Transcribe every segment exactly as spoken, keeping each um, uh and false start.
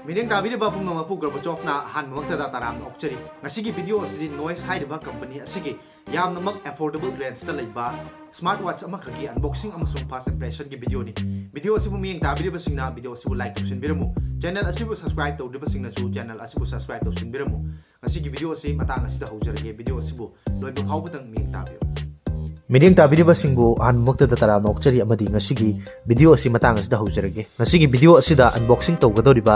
ꯃꯤꯠꯌꯦꯡ ꯇꯥꯕꯤꯔꯤꯕ ꯄꯨꯝꯅꯃꯛꯄꯨ ꯒꯣꯔꯕꯥꯆꯣꯚꯅ ꯑꯍꯥꯟꯕꯃꯛꯇꯗ ꯇꯔꯥꯝꯅ ꯑꯣꯛꯆꯔꯤ꯫ ꯉꯁꯤꯒꯤ ꯚꯤꯗꯤꯑꯣ ꯑꯁꯤꯗꯤ Noise ꯍꯥꯏꯔꯤꯕ ꯀꯝꯄꯅꯤ ꯑꯁꯤꯒꯤ ꯌꯥꯝꯅꯃꯛ affordable rangeꯇ ꯂꯩꯕ smart watch ꯑꯃꯈꯛꯀꯤ unboxing ꯑꯃꯁꯨꯡ first impressionꯒꯤ ꯚꯤꯗꯤꯑꯣꯅꯤ꯫ ꯚꯤꯗꯤꯑꯣ ꯑꯁꯤꯕꯨ ꯃꯤꯠꯌꯦꯡ ꯇꯥꯕꯤꯔꯤꯕꯁꯤꯡꯅ ꯚꯤꯗꯤꯑꯣ ꯑꯁꯤꯕꯨ like ꯇꯧꯁꯤꯟꯕꯤꯔꯝꯃꯨ꯫ Channel ꯑꯁꯤꯕꯨ subscribe ꯇꯧꯗ꯭ꯔꯤꯕꯁꯤꯡꯅꯁꯨ channel ꯑꯁꯤꯕꯨ subscribe ꯇꯧꯁꯤꯟꯕꯤꯔꯝꯃꯨ꯫ ꯉꯁꯤꯒꯤ ꯚꯤꯗꯤꯑꯣ ꯑꯁꯤ ꯃꯇꯥꯡ ꯑꯁꯤꯗ ꯍꯧꯖꯔꯒꯦ꯫ ꯚꯤꯗꯤꯑꯣ ꯑꯁꯤꯕꯨ ꯂꯣꯏꯕ ꯐꯥꯎꯕꯗꯪ ꯃꯤꯠꯌꯦꯡ ꯇꯥꯕꯤꯌꯨ꯫ ꯃꯤꯠꯌꯦꯡ ꯇꯥꯕꯤꯔꯤꯕꯁꯤꯡꯕꯨ ꯑꯍꯥꯟꯕꯃꯛꯇꯗ ꯇꯔꯥꯝꯅ ꯑꯣꯛꯆꯔꯤ ꯑꯃꯗꯤ ꯉꯁꯤꯒꯤ ꯚꯤꯗꯤꯑꯣ ꯑꯁꯤ ꯃꯇꯥꯡ ꯑꯁꯤꯗ ꯍꯧꯖꯔꯒꯦ꯫ ꯉꯁꯤꯒꯤ ꯚꯤꯗꯤꯑꯣ ꯑꯁꯤꯗ unboxing ꯇꯧꯒꯗꯧꯔꯤꯕ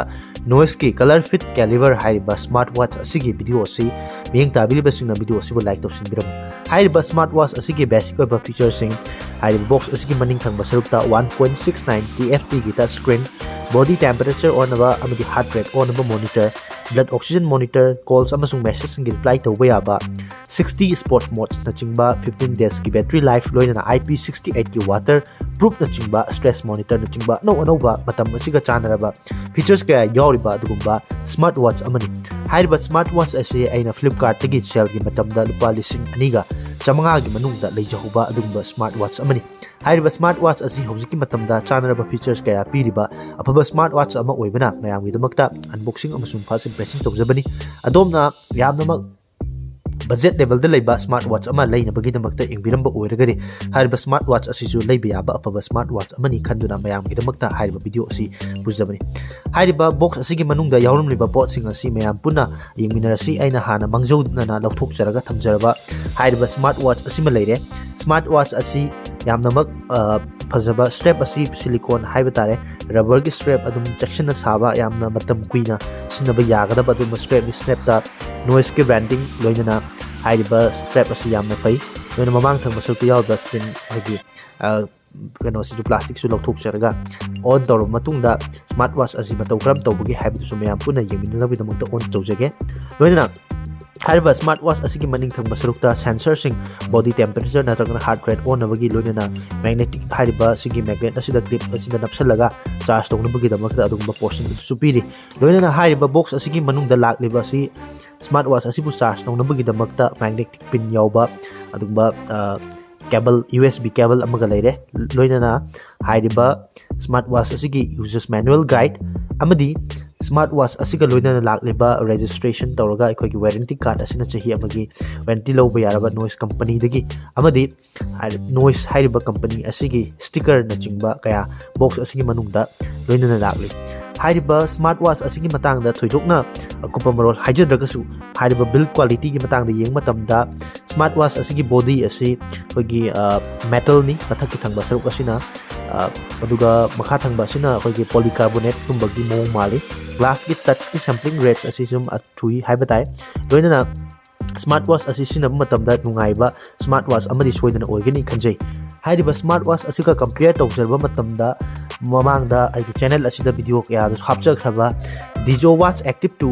Noiseꯀꯤ Color Fit Caliber ꯍꯥꯏꯔꯤꯕ smart watch ꯑꯁꯤꯒꯤ ꯚꯤꯗꯤꯑꯣ ꯑꯁꯤ ꯃꯤꯠꯌꯦꯡ ꯇꯥꯕꯤꯔꯤꯕꯁꯤꯡꯅ ꯚꯤꯗꯤꯑꯣ ꯑꯁꯤꯕꯨ like ꯇꯧꯁꯤꯟꯕꯤꯔꯝꯃꯨ꯫ ꯍꯥꯏꯔꯤꯕ smart watch ꯑꯁꯤꯒꯤ basic ꯑꯣꯏꯕ featureꯁꯤꯡ, ꯍꯥꯏꯔꯤꯕ box ꯑꯁꯤꯒꯤ ꯃꯅꯤꯡ ꯊꯪꯕ ꯁꯔꯨꯛꯇ one point six nine TFTꯒꯤ touch screen, body temperature ꯑꯣꯟꯅꯕ ꯑꯃꯗꯤ heart rate ꯑꯣꯟꯅꯕ monitor, blood oxygen monitor, calls ꯑꯃꯁꯨꯡ messageꯁꯤꯡꯒꯤ reply ꯇꯧꯕ ꯌꯥꯕ, sixty sports modesꯅꯆꯤꯡꯕ, fifteen daysꯀꯤ battery life, ꯂꯣꯏꯅꯅ IP sixty eightꯀꯤ water proofꯅꯆꯤꯡꯕ, stress monitorꯅꯆꯤꯡꯕ ꯑꯅꯧ ꯑꯅꯧꯕ ꯃꯇꯝ ꯑꯁꯤꯒ ꯆꯥꯟꯅꯔꯕ features ꯀꯌꯥ ꯌꯥꯎꯔꯤꯕ ꯑꯗꯨꯒꯨꯝꯕ smart watch ꯑꯃꯅꯤ꯫ ꯍꯥꯏꯔꯤꯕ smart watch ꯑꯁꯤ ꯑꯩꯅ Flipkartꯇꯒꯤ saleꯒꯤ ꯃꯇꯝꯗ ꯂꯨꯄꯥ ꯂꯤꯁꯤꯡ ꯑꯅꯤꯒ ꯆꯥꯃꯉꯥꯒꯤ ꯃꯅꯨꯡꯗ ꯂꯩꯖꯍꯧꯕ ꯑꯗꯨꯒꯨꯝꯕ smart watch ꯑꯃꯅꯤ꯫ ꯍꯥꯏꯔꯤꯕ smart watch ꯑꯁꯤ ꯍꯧꯖꯤꯛꯀꯤ ꯃꯇꯝꯗ ꯆꯥꯟꯅꯔꯕ features ꯀꯌꯥ ꯄꯤꯔꯤꯕ ꯑꯐꯕ smart watch ꯑꯃ ꯑꯣꯏꯕꯅ ꯃꯌꯥꯝꯒꯤꯗꯃꯛꯇ unboxing ꯑꯃꯁꯨꯡ first impression ꯇꯧꯖꯕꯅꯤ꯫ ꯑꯗꯣꯝꯅ ꯌꯥꯝꯅꯃꯛ budget levelꯗ ꯂꯩꯕ smart watch ꯑꯃ ꯂꯩꯅꯕꯒꯤꯗꯃꯛꯇ ꯌꯦꯡꯕꯤꯔꯝꯕ ꯑꯣꯏꯔꯒꯗꯤ, ꯍꯥꯏꯔꯤꯕ smart watch ꯑꯁꯤꯁꯨ ꯂꯩꯕ ꯌꯥꯕ ꯑꯐꯕ smart watch ꯑꯃꯅꯤ ꯈꯟꯗꯨꯅ ꯃꯌꯥꯝꯒꯤꯗꯃꯛꯇ ꯍꯥꯏꯔꯤꯕ ꯚꯤꯗꯤꯑꯣ ꯑꯁꯤ ꯄꯨꯖꯕꯅꯤ꯫ ꯍꯥꯏꯔꯤꯕ box ꯑꯁꯤꯒꯤ ꯃꯅꯨꯡꯗ ꯌꯥꯎꯔꯝꯂꯤꯕ ꯄꯣꯠꯁꯤꯡ ꯑꯁꯤ ꯃꯌꯥꯝ ꯄꯨꯟꯅ ꯌꯦꯡꯃꯤꯟꯅꯔꯁꯤ꯫ ꯑꯩꯅ ꯍꯥꯟꯅ ꯃꯥꯡꯖꯧꯅꯅ ꯂꯧꯊꯣꯛꯆꯔꯒ ꯊꯝꯖꯔꯕ ꯍꯥꯏꯔꯤꯕ smart watch ꯑꯁꯤꯃ ꯂꯩꯔꯦ꯫ Smart watch ꯑꯁꯤ ꯌꯥꯝꯅꯃꯛ, ꯑ, ꯐꯖꯕ strap ꯑꯁꯤ silicone ꯍꯥꯏꯕ ꯇꯥꯔꯦ, rubberꯒꯤ strap, ꯑꯗꯨꯝ ꯆꯦꯛꯁꯤꯟꯅ ꯁꯥꯕ, ꯌꯥꯝꯅ ꯃꯇꯝ ꯀꯨꯏꯅ ꯁꯤꯖꯤꯟꯅꯕ ꯌꯥꯒꯗꯕ ꯑꯗꯨꯒꯨꯝꯕ strapꯅꯤ꯫ Strapꯇ Noiseꯀꯤ branding ꯂꯣꯏꯅꯅ ꯍꯥꯏꯔꯤꯕ strap ꯑꯁꯤ ꯌꯥꯝꯅ ꯐꯩ꯫ ꯂꯣꯏꯅ ꯃꯃꯥꯡ ꯊꯪꯕ ꯁꯔꯨꯛꯇ ꯌꯥꯎꯔꯤꯕ screen, ꯑꯩꯈꯣꯏꯒꯤ, ꯑ, ꯀꯩꯅꯣꯁꯤꯁꯨ plasticꯁꯨ ꯂꯧꯊꯣꯛꯆꯔꯒ on ꯇꯧꯔꯕ ꯃꯇꯨꯡꯗ smart watch ꯑꯁꯤ ꯃꯇꯧ ꯀꯔꯝ ꯇꯧꯕꯒꯦ ꯍꯥꯏꯕꯗꯨꯁꯨ ꯃꯌꯥꯝ ꯄꯨꯟꯅ ꯌꯦꯡꯃꯤꯟꯅꯅꯕꯒꯤꯗꯃꯛꯇ on ꯇꯧꯖꯒꯦ꯫ ꯂꯣꯏꯅꯅ ꯍꯥꯏꯔꯤꯕ smart watch ꯑꯁꯤꯒꯤ ꯃꯅꯤꯡ ꯊꯪꯕ ꯁꯔꯨꯛꯇ sensorꯁꯤꯡ, body temperature ꯅꯠꯇ꯭ꯔꯒꯅ heart rate ꯑꯣꯟꯅꯕꯒꯤ, ꯂꯣꯏꯅꯅ magnetic ꯍꯥꯏꯔꯤꯕ ꯑꯁꯤꯒꯤ magnet ꯑꯁꯤꯗ, clip ꯑꯁꯤꯗ ꯅꯞꯁꯤꯜꯂꯒ charge ꯇꯧꯅꯕꯒꯤꯗꯃꯛꯇ ꯑꯗꯨꯒꯨꯝꯕ portion ꯑꯗꯨꯁꯨ ꯄꯤꯔꯤ꯫ ꯂꯣꯏꯅꯅ ꯍꯥꯏꯔꯤꯕ box ꯑꯁꯤꯒꯤ ꯃꯅꯨꯡꯗ ꯂꯥꯛꯂꯤꯕ ꯑꯁꯤ smart watch ꯑꯁꯤꯕꯨ charge ꯇꯧꯅꯕꯒꯤꯗꯃꯛꯇ magnetic pin ꯌꯥꯎꯕ ꯑꯗꯨꯒꯨꯝꯕ, ꯑ, cable, USB cable ꯑꯃꯒ ꯂꯩꯔꯦ꯫ ꯂꯣꯏꯅꯅ ꯍꯥꯏꯔꯤꯕ smart watch ꯑꯁꯤꯒꯤ user's manual guide ꯑꯃꯗꯤ ꯁ꯭ꯃꯥꯔꯠ ꯋꯥꯆ ꯑꯁꯤꯒ ꯂꯣꯏꯅꯅ ꯂꯥꯛꯂꯤꯕ ꯔꯦꯖꯤꯁꯇ꯭ꯔꯦꯁꯟ ꯇꯧꯔꯒ ꯑꯩꯈꯣꯏꯒꯤ ꯋꯥꯔꯦꯟꯇꯤ ꯀꯥꯔꯗ ꯑꯁꯤꯅꯆꯤꯡꯕ ꯑꯃꯒꯤ ꯋꯥꯔꯦꯟꯇꯤ ꯂꯧꯕ ꯌꯥꯔꯕ ꯅꯣꯏꯁ ꯀꯝꯄꯅꯤꯗꯒꯤ ꯑꯃꯗꯤ ꯍꯥꯏꯔꯤꯕ ꯅꯣꯏꯁ ꯍꯥꯏꯔꯤꯕ ꯀꯝꯄꯅꯤ ꯑꯁꯤꯒꯤ ꯁ꯭ꯇꯤꯀꯔꯅꯆꯤꯡꯕ ꯀꯌꯥ ꯕꯣꯛꯁ ꯑꯁꯤꯒꯤ ꯃꯅꯨꯡꯗ ꯂꯣꯏꯅꯅ ꯂꯥꯛꯂꯤ꯫ ꯍꯥꯏꯔꯤꯕ ꯁ꯭ꯃꯥꯔꯠ ꯋꯥꯆ ꯑꯁꯤꯒꯤ ꯃꯇꯥꯡꯗ ꯊꯣꯏꯗꯣꯛꯅ ꯑꯀꯨꯞꯄ ꯃꯔꯣꯜ ꯍꯥꯏꯖꯗ꯭ꯔꯒꯁꯨ, ꯍꯥꯏꯔꯤꯕ ꯕꯤꯜ ꯀ꯭ꯋꯥꯂꯤꯇꯤꯒꯤ ꯃꯇꯥꯡꯗ ꯌꯦꯡꯕ ꯃꯇꯝꯗ, ꯁ꯭ꯃꯥꯔꯠ ꯋꯥꯆ ꯑꯁꯤꯒꯤ ꯕꯣꯗꯤ ꯑꯁꯤ ꯑꯩꯈꯣꯏꯒꯤ ꯃꯦꯇꯜꯅꯤ, ꯃꯊꯛꯀꯤ ꯊꯪꯕ ꯁꯔꯨꯛ ꯑꯁꯤꯅ, ꯑ, ꯑꯗꯨꯒ ꯃꯈꯥ ꯊꯪꯕ ꯑꯁꯤꯅ ꯑꯩꯈꯣꯏꯒꯤ ꯄꯣꯂꯤꯀꯥꯔꯕꯣꯅꯦꯠꯀꯨꯝꯕꯒꯤ ꯃꯑꯣꯡ ꯃꯥꯜꯂꯤ꯫ ꯒ꯭ꯂꯥꯁꯀꯤ ꯇꯆꯀꯤ ꯁꯦꯝꯄ꯭ꯂꯤꯡ ꯔꯦꯠ ꯑꯁꯤꯁꯨ ꯌꯥꯝ ꯊꯨꯏ ꯍꯥꯏꯕ ꯇꯥꯏ꯫ ꯂꯣꯏꯅꯅ ꯁ꯭ꯃꯥꯔꯠ ꯋꯥꯆ ꯑꯁꯤ ꯁꯤꯖꯤꯟꯅꯕ ꯃꯇꯝꯗ ꯅꯨꯡꯉꯥꯏꯕ ꯁ꯭ꯃꯥꯔꯠ ꯋꯥꯆ ꯑꯃꯗꯤ ꯁꯣꯏꯗꯅ ꯑꯣꯏꯒꯅꯤ ꯈꯟꯖꯩ꯫ ꯍꯥꯏꯔꯤꯕ ꯁ꯭ꯃꯥꯔꯠ ꯋꯥꯆ ꯑꯁꯤꯒ ꯀꯝꯄꯤꯌꯔ ꯇꯧꯖꯔꯕ ꯃꯇꯝꯗ, ꯃꯃꯥꯡꯗ ꯑꯩꯒꯤ ꯆꯦꯅꯦꯜ ꯑꯁꯤꯗ ꯚꯤꯗꯤꯑꯣ ꯀꯌꯥꯗꯁꯨ ꯍꯥꯞꯆꯈ꯭ꯔꯕ DIZO watch active two,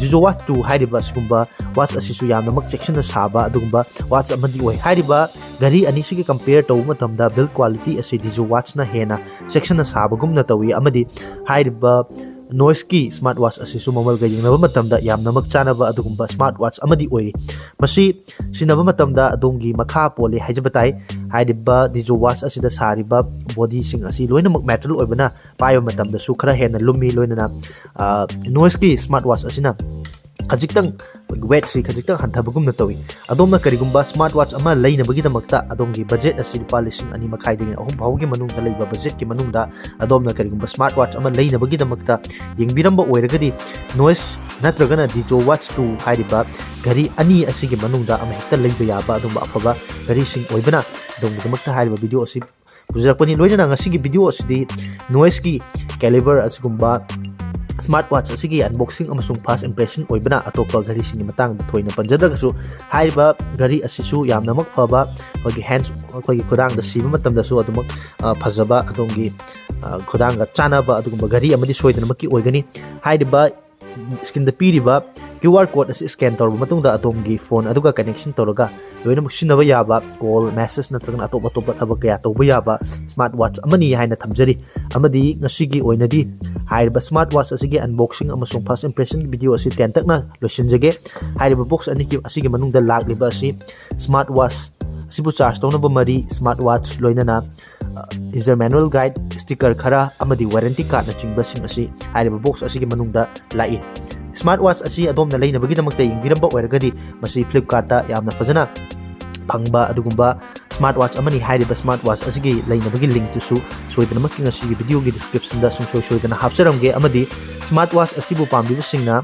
DIZO watch two ꯍꯥꯏꯔꯤꯕ ꯑꯁꯤꯒꯨꯝꯕ ꯋꯥꯆ ꯑꯁꯤꯁꯨ ꯌꯥꯝꯅꯃꯛ ꯆꯦꯛꯁꯤꯟꯅ ꯁꯥꯕ ꯑꯗꯨꯒꯨꯝꯕ ꯋꯥꯆ ꯑꯃꯗꯤ ꯑꯣꯏ꯫ ꯍꯥꯏꯔꯤꯕ ꯘꯔꯤ ꯑꯅꯤꯁꯤꯒ ꯀꯝꯄꯤꯌꯔ ꯇꯧꯕ ꯃꯇꯝꯗ ꯕꯤꯜ ꯀ꯭ꯋꯥꯂꯤꯇꯤ ꯑꯁꯤ ꯗꯤꯖꯣ ꯋꯥꯆꯅ ꯍꯦꯟꯅ ꯆꯦꯛꯁꯤꯟꯅ ꯁꯥꯕꯒꯨꯝꯅ ꯇꯧꯏ, ꯑꯃꯗꯤ ꯍꯥꯏꯔꯤꯕ ꯅꯣꯏꯁꯀꯤ ꯁ꯭ꯃꯥꯔꯠ ꯋꯥꯆ ꯑꯁꯤꯁꯨ ꯃꯃꯜꯒ ꯌꯦꯡꯅꯕ ꯃꯇꯝꯗ ꯌꯥꯝꯅꯃꯛ ꯆꯥꯟꯅꯕ ꯑꯗꯨꯒꯨꯝꯕ ꯁ꯭ꯃꯥꯔꯠ ꯋꯥꯆ ꯑꯃꯗꯤ ꯑꯣꯏꯔꯤ꯫ ꯃꯁꯤ ꯁꯤꯖꯤꯟꯅꯕ ꯃꯇꯝꯗ ꯑꯗꯣꯝꯒꯤ ꯃꯈꯥ ꯄꯣꯜꯂꯤ ꯍꯥꯏꯖꯕ ꯇꯥꯏ꯫ ꯍꯥꯏꯔꯤꯕ ꯗꯤꯖꯣ ꯋꯥꯆ ꯑꯁꯤꯗ ꯁꯥꯔꯤꯕ ꯕꯣꯗꯤꯁꯤꯡ ꯑꯁꯤ ꯂꯣꯏꯅꯃꯛ ꯃꯦꯇꯜ ꯑꯣꯏꯕꯅ ꯄꯥꯏꯕ ꯃꯇꯝꯗꯁꯨ ꯈꯔ ꯍꯦꯟꯅ ꯂꯨꯝꯃꯤ, ꯂꯣꯏꯅꯅ, ꯑ, ꯅꯣꯏꯁꯀꯤ ꯁ꯭ꯃꯥꯔꯠ ꯋꯥꯆ ꯑꯁꯤꯅ ꯈꯖꯤꯛꯇꯪ ꯋꯦꯠꯁꯤ ꯈꯖꯤꯛꯇꯪ ꯍꯟꯊꯕꯒꯨꯝꯅ ꯇꯧꯏ꯫ ꯑꯗꯣꯝꯅ ꯀꯔꯤꯒꯨꯝꯕ ꯁ꯭ꯃꯥꯔꯠ ꯋꯥꯆ ꯑꯃ ꯂꯩꯅꯕꯒꯤꯗꯃꯛꯇ ꯑꯗꯣꯝꯒꯤ ꯕꯖꯦꯠ ꯑꯁꯤ ꯂꯨꯄꯥ ꯂꯤꯁꯤꯡ ꯑꯅꯤ ꯃꯈꯥꯏꯗꯒꯤꯅ ꯑꯍꯨꯝ ꯐꯥꯎꯒꯤ ꯃꯅꯨꯡꯗ ꯂꯩꯕ ꯕꯖꯦꯠꯀꯤ ꯃꯅꯨꯡꯗ ꯑꯗꯣꯝꯅ ꯀꯔꯤꯒꯨꯝꯕ ꯁ꯭ꯃꯥꯔꯠ ꯋꯥꯆ ꯑꯃ ꯂꯩꯅꯕꯒꯤꯗꯃꯛꯇ ꯌꯦꯡꯕꯤꯔꯝꯕ ꯑꯣꯏꯔꯒꯗꯤ, ꯅꯣꯏꯁ ꯅꯠꯇ꯭ꯔꯒꯅ ꯗꯤꯖꯣ ꯋꯥꯆ ꯇꯨ ꯍꯥꯏꯔꯤꯕ ꯘꯔꯤ ꯑꯅꯤ ꯑꯁꯤꯒꯤ ꯃꯅꯨꯡꯗ ꯑꯃꯍꯦꯛꯇ ꯂꯩꯕ ꯌꯥꯕ ꯑꯗꯨꯒꯨꯝꯕ ꯑꯐꯕ ꯘꯔꯤꯁꯤꯡ ꯑꯣꯏꯕꯅ ꯑꯗꯣꯝꯒꯤꯗꯃꯛꯇ ꯍꯥꯏꯔꯤꯕ ꯚꯤꯗꯤꯑꯣ ꯑꯁꯤ ꯄꯨꯖꯔꯛꯄꯅꯤ꯫ ꯂꯣꯏꯅꯅ ꯉꯁꯤꯒꯤ ꯚꯤꯗꯤꯑꯣ ꯑꯁꯤꯗꯤ ꯅꯣꯏꯁꯀꯤ ꯀꯦꯂꯤꯕꯔ ꯑꯁꯤꯒꯨꯝꯕ ꯁ꯭ꯃꯥꯔꯠ ꯋꯥꯆ ꯑꯁꯤꯒꯤ ꯑꯟꯕꯣꯛꯁꯤꯡ ꯑꯃꯁꯨꯡ ꯐꯥꯔꯁ ꯏꯝꯄ꯭ꯔꯦꯁꯟ ꯑꯣꯏꯕꯅ ꯑꯇꯣꯞꯄ ꯘꯔꯤꯁꯤꯡꯒꯤ ꯃꯇꯥꯡꯗ ꯊꯣꯏꯅ ꯄꯟꯖꯗ꯭ꯔꯒꯁꯨ, ꯍꯥꯏꯔꯤꯕ ꯘꯔꯤ ꯑꯁꯤꯁꯨ ꯌꯥꯝꯅꯃꯛ ꯐꯕ, ꯑꯩꯈꯣꯏꯒꯤ ꯍꯦꯟ, ꯑꯩꯈꯣꯏꯒꯤ ꯈꯨꯗꯥꯡꯗ ꯁꯤꯕ ꯃꯇꯝꯗꯁꯨ ꯑꯗꯨꯃꯛ, ꯑ, ꯐꯖꯕ, ꯑꯗꯣꯝꯒꯤ, ꯑ, ꯈꯨꯗꯥꯡꯒ ꯆꯥꯟꯅꯕ ꯑꯗꯨꯒꯨꯝꯕ ꯘꯔꯤ ꯑꯃꯗꯤ ꯁꯣꯏꯗꯅꯃꯛꯀꯤ ꯑꯣꯏꯒꯅꯤ꯫ ꯍꯥꯏꯔꯤꯕ ꯁ꯭ꯀ꯭ꯔꯤꯟꯗ ꯄꯤꯔꯤꯕ ꯀ꯭ꯌꯨ ꯑꯥꯔ ꯀꯣꯗ ꯑꯁꯤ ꯁ꯭ꯀꯦꯟ ꯇꯧꯔꯕ ꯃꯇꯨꯡꯗ ꯑꯗꯣꯝꯒꯤ ꯐꯣꯟ ꯑꯗꯨꯒ ꯀꯅꯦꯛꯁꯟ ꯇꯧꯔꯒ ꯂꯣꯏꯅꯃꯛ ꯁꯤꯖꯤꯟꯅꯕ ꯌꯥꯕ, ꯀꯣꯜ, ꯃꯦꯁꯦꯖ ꯅꯠꯇ꯭ꯔꯒꯅ ꯑꯇꯣꯞ ꯑꯇꯣꯞꯄ ꯊꯕꯛ ꯀꯌꯥ ꯇꯧꯕ ꯌꯥꯕ ꯁ꯭ꯃꯥꯔꯠ ꯋꯥꯆ ꯑꯃꯅꯤ ꯍꯥꯏꯅ ꯊꯝꯖꯔꯤ꯫ ꯑꯃꯗꯤ ꯉꯁꯤꯒꯤ ꯑꯣꯏꯅꯗꯤ ꯍꯥꯏꯔꯤꯕ ꯁ꯭ꯃꯥꯔꯠ ꯋꯥꯆ ꯑꯁꯤꯒꯤ ꯑꯟꯕꯣꯛꯁꯤꯡ ꯑꯃꯁꯨꯡ ꯐꯥꯔꯁ ꯏꯝꯄ꯭ꯔꯦꯁꯟ ꯚꯤꯗꯤꯑꯣ ꯑꯁꯤ ꯇꯦꯟꯇꯛꯅ ꯂꯣꯏꯁꯤꯟꯖꯒꯦ꯫ ꯍꯥꯏꯔꯤꯕ ꯕꯣꯛꯁ ꯑꯅꯤꯒꯤ, ꯑꯁꯤꯒꯤ ꯃꯅꯨꯡꯗ ꯂꯥꯛꯂꯤꯕ ꯑꯁꯤ ꯁ꯭ꯃꯥꯔꯠ ꯋꯥꯆ ꯑꯁꯤꯕꯨ ꯆꯥꯔꯖ ꯇꯧꯅꯕ ꯃꯔꯤ, ꯁ꯭ꯃꯥꯔꯠ ꯋꯥꯆ ꯂꯣꯏꯅꯅ user manual guide, sticker ꯈꯔ ꯑꯃꯗꯤ warranty cardꯅꯆꯤꯡꯕꯁꯤꯡ ꯑꯁꯤ ꯍꯥꯏꯔꯤꯕ box ꯑꯁꯤꯒꯤ ꯃꯅꯨꯡꯗ ꯂꯥꯛꯏ꯫ Smart watch ꯑꯁꯤ ꯑꯗꯣꯝꯅ ꯂꯩꯅꯕꯒꯤꯗꯃꯛꯇ ꯌꯦꯡꯕꯤꯔꯝꯕ ꯑꯣꯏꯔꯒꯗꯤ ꯃꯁꯤ Flipkartꯇ ꯌꯥꯝꯅ ꯐꯖꯅ ꯐꯪꯕ ꯑꯗꯨꯒꯨꯝꯕ smart watch ꯑꯃꯅꯤ꯫ ꯍꯥꯏꯔꯤꯕ smart watch ꯑꯁꯤꯒꯤ ꯂꯩꯅꯕꯒꯤ linkꯇꯨꯁꯨ ꯁꯣꯏꯗꯅꯃꯛꯀꯤ ꯉꯁꯤꯒꯤ videoꯒꯤ descriptionꯗ ꯁꯨꯡꯁꯣꯏ ꯁꯣꯏꯗꯅ ꯍꯥꯞꯆꯔꯝꯒꯦ꯫ ꯑꯃꯗꯤ smart watch ꯑꯁꯤꯕꯨ ꯄꯥꯝꯕꯤꯕꯁꯤꯡꯅ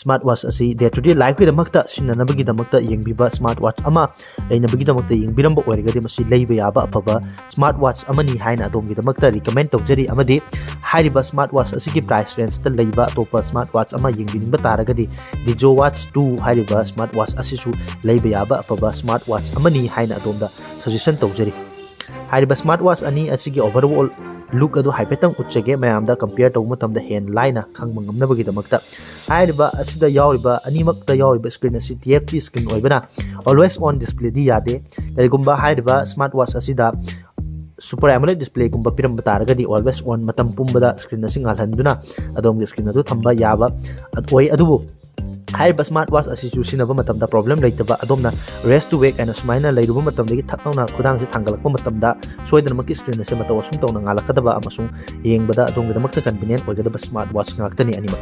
smart watch ꯑꯁꯤ day to day lifeꯀꯤꯗꯃꯛꯇ ꯁꯤꯖꯤꯟꯅꯅꯕꯒꯤꯗꯃꯛꯇ ꯌꯦꯡꯕꯤꯕ smart watch ꯑꯃ ꯂꯩꯅꯕꯒꯤꯗꯃꯛꯇ ꯌꯦꯡꯕꯤꯔꯝꯕ ꯑꯣꯏꯔꯒꯗꯤ ꯃꯁꯤ ꯂꯩꯕ ꯌꯥꯕ ꯑꯐꯕ smart watch ꯑꯃꯅꯤ ꯍꯥꯏꯅ ꯑꯗꯣꯝꯒꯤꯗꯃꯛꯇ recommend ꯇꯧꯖꯔꯤ꯫ ꯑꯃꯗꯤ ꯍꯥꯏꯔꯤꯕ smart watch ꯑꯁꯤꯒꯤ price rangeꯇ ꯂꯩꯕ ꯑꯇꯣꯞꯄ smart watch ꯑꯃ ꯌꯦꯡꯕꯤꯅꯤꯡꯕ ꯇꯥꯔꯒꯗꯤ Dejowatch two ꯍꯥꯏꯔꯤꯕ smart watch ꯑꯁꯤꯁꯨ ꯂꯩꯕ ꯌꯥꯕ ꯑꯐꯕ smart watch ꯑꯃꯅꯤ ꯍꯥꯏꯅ ꯑꯗꯣꯝꯗ suggestion ꯇꯧꯖꯔꯤ꯫ ꯍꯥꯏꯔꯤꯕ smart watch ꯑꯅꯤ ꯑꯁꯤꯒꯤ overall look ꯑꯗꯨ ꯍꯥꯏꯐꯦꯠꯇꯪ ꯎꯠꯆꯒꯦ꯫ ꯃꯌꯥꯝꯗ compare ꯇꯧꯕ ꯃꯇꯝꯗ ꯍꯦꯟꯅ ꯂꯥꯏꯅ ꯈꯪꯕ ꯉꯝꯅꯕꯒꯤꯗꯃꯛꯇ꯫ ꯍꯥꯏꯔꯤꯕ ꯑꯁꯤꯗ ꯌꯥꯎꯔꯤꯕ ꯑꯅꯤꯃꯛꯇ ꯌꯥꯎꯔꯤꯕ screen ꯑꯁꯤ TFT screen ꯑꯣꯏꯕꯅ always on displayꯗꯤ ꯌꯥꯗꯦ꯫ ꯀꯔꯤꯒꯨꯝꯕ ꯍꯥꯏꯔꯤꯕ smart watch ꯑꯁꯤꯗ Super AMOLED displayꯒꯨꯝꯕ ꯄꯤꯔꯝꯕ ꯇꯥꯔꯒꯗꯤ always on, ꯃꯇꯝ ꯄꯨꯝꯕꯗ screen ꯑꯁꯤ ꯉꯥꯜꯍꯟꯗꯨꯅ ꯑꯗꯣꯝꯒꯤ screen ꯑꯗꯨ ꯊꯝꯕ ꯌꯥꯕ ꯑꯣꯏ꯫ ꯑꯗꯨꯕꯨ ꯍꯥꯏꯔꯤꯕ smart watch ꯑꯁꯤꯁꯨ ꯁꯤꯖꯤꯟꯅꯕ ꯃꯇꯝꯗ problem ꯂꯩꯇꯕ, ꯑꯗꯣꯝꯅ rest to wake ꯍꯥꯏꯅ ꯁꯨꯃꯥꯏꯅ ꯂꯩꯔꯨꯕ ꯃꯇꯝꯗꯒꯤ ꯊꯛ ꯂꯥꯎꯅ ꯈꯨꯗꯥꯡꯁꯦ ꯊꯥꯡꯒꯠꯂꯛꯄ ꯃꯇꯝꯗ ꯁꯣꯏꯗꯅꯃꯛꯀꯤ screen ꯑꯁꯦ ꯃꯇꯧ ꯑꯁꯨꯝ ꯇꯧꯅ ꯉꯥꯜꯂꯛꯀꯗꯕ ꯑꯃꯁꯨꯡ ꯌꯦꯡꯕꯗ ꯑꯗꯣꯝꯒꯤꯗꯃꯛꯇ convenient ꯑꯣꯏꯒꯗꯕ smart watch ꯉꯥꯛꯇꯅꯤ ꯑꯅꯤꯃꯛ꯫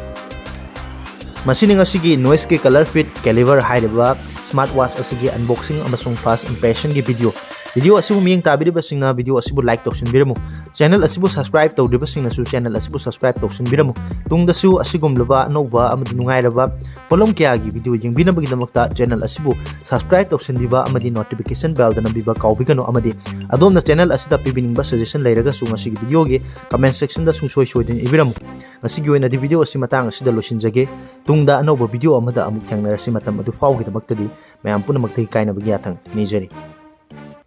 ꯃꯁꯤꯅꯤ ꯉꯁꯤꯒꯤ Noiseke Color Fit Caliber ꯍꯥꯏꯔꯤꯕ smart watch ꯑꯁꯤꯒꯤ unboxing ꯑꯃꯁꯨꯡ first impressionꯒꯤ video꯫ Video ꯑꯁꯤꯕꯨ ꯃꯤꯠꯌꯦꯡ ꯇꯥꯕꯤꯔꯤꯕꯁꯤꯡꯅ video ꯑꯁꯤꯕꯨ like ꯇꯧꯁꯤꯟꯕꯤꯔꯝꯃꯨ꯫ Channel ꯑꯁꯤꯕꯨ subscribe ꯇꯧꯗ꯭ꯔꯤꯕꯁꯤꯡꯅꯁꯨ channel ꯑꯁꯤꯕꯨ subscribe ꯇꯧꯁꯤꯟꯕꯤꯔꯝꯃꯨ꯫ ꯇꯨꯡꯗꯁꯨ ꯑꯁꯤꯒꯨꯝꯂꯕ ꯑꯅꯧꯕ ꯑꯃꯗꯤ ꯅꯨꯡꯉꯥꯏꯔꯕ ꯄꯣꯠꯂꯝ ꯀꯌꯥꯒꯤ video ꯌꯦꯡꯕꯤꯅꯕꯒꯤꯗꯃꯛꯇ channel ꯑꯁꯤꯕꯨ subscribe ꯇꯧꯁꯤꯟꯕꯤꯕ ꯑꯃꯗꯤ notification bellꯗ ꯅꯝꯕꯤꯕ ꯀꯥꯎꯕꯤꯒꯅꯨ꯫ ꯑꯃꯗꯤ ꯑꯗꯣꯝꯅ channel ꯑꯁꯤꯗ ꯄꯤꯕꯤꯅꯤꯡꯕ suggestion ꯂꯩꯔꯒꯁꯨ ꯉꯁꯤꯒꯤ videoꯒꯤ comment sectionꯗ ꯁꯨꯡꯁꯣꯏ ꯁꯣꯏꯗꯅ ꯏꯕꯤꯔꯝꯃꯨ꯫ ꯉꯁꯤꯒꯤ ꯑꯣꯏꯅꯗꯤ video ꯑꯁꯤ ꯃꯇꯥꯡ ꯑꯁꯤꯗ ꯂꯣꯏꯁꯤꯟꯖꯒꯦ꯫ ꯇꯨꯡꯗ ꯑꯅꯧꯕ video ꯑꯃꯗ ꯑꯃꯨꯛ ꯊꯦꯡꯅꯔꯁꯤ꯫ ꯃꯇꯝ ꯑꯗꯨ ꯐꯥꯎꯒꯤꯗꯃꯛꯇꯗꯤ ꯃꯌꯥꯝ ꯄꯨꯝꯅꯃꯛꯇꯒꯤ ꯀꯥꯏꯅꯕꯒꯤ ꯌꯥꯊꯪ ꯅꯤꯖꯔꯤ꯫